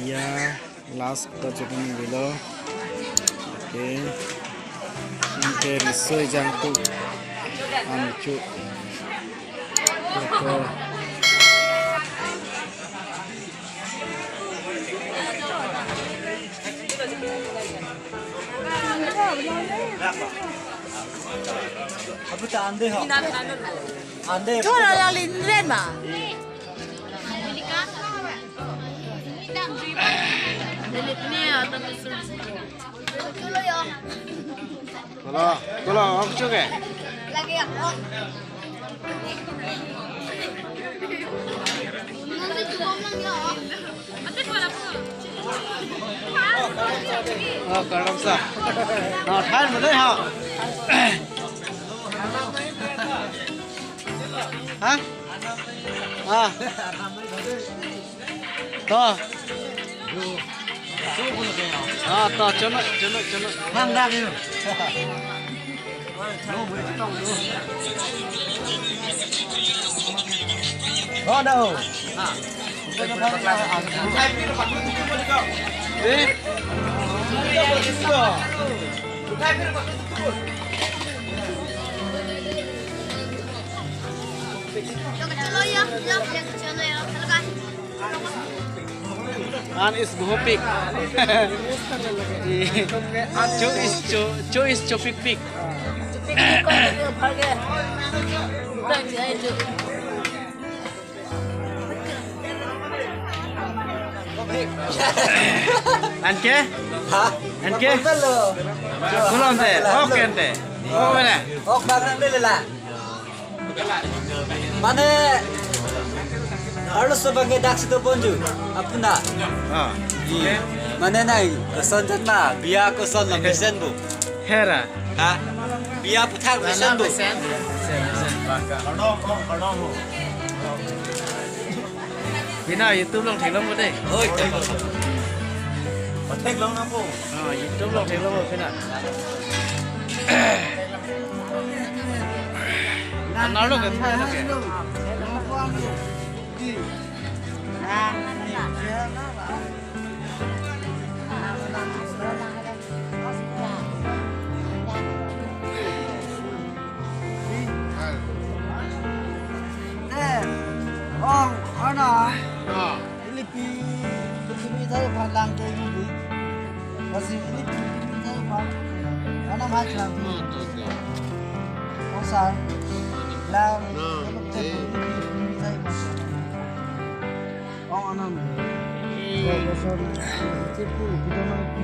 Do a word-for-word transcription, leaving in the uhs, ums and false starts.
Ya, last ta chotun bilo. Okay. Anke riso ejang tu. Ancho. Eko. Abu ta ande ho. Ande. Thora la lindren ma. Tolo, tolo, ok chuke. Oh, karam sa. Oh, than mo dei ha. Ha? Ah. To. Ah, to, chono, chono, chono. Hang dak yun. Oh, no. Eh? An is Bohopik. Cho is Cho, Cho is Chopikpik. Anke? Ha? Anke? Belum te. Oke te. Oh, mana? Oh, bahkan dulu lah. Mane, arloso abangke dak si do ponji, apuna. Ah. Mane nai, koson jat ma, biya koson lo mesen bu. Hera. Ha? Biya puthak mesen bu. Pina YouTube along theklong ko dei. Oi, theklong. Theklong nangpo. Ah, YouTube along theklong ko pina. Anarlo ke thai lo ke. Eh, ong, ana. Ah. Ilipi, ilipi tayo phalang ke ilipi. Kasi ilipi, ilipi tayo pha. Ana mai chang. Hmm, okay. Ong sar. Lang. Hmm, ilipi, eh. Ilipi, ilipi tayo pha. Ong anam. Hmm. Ilipi, ilipi tayo pha.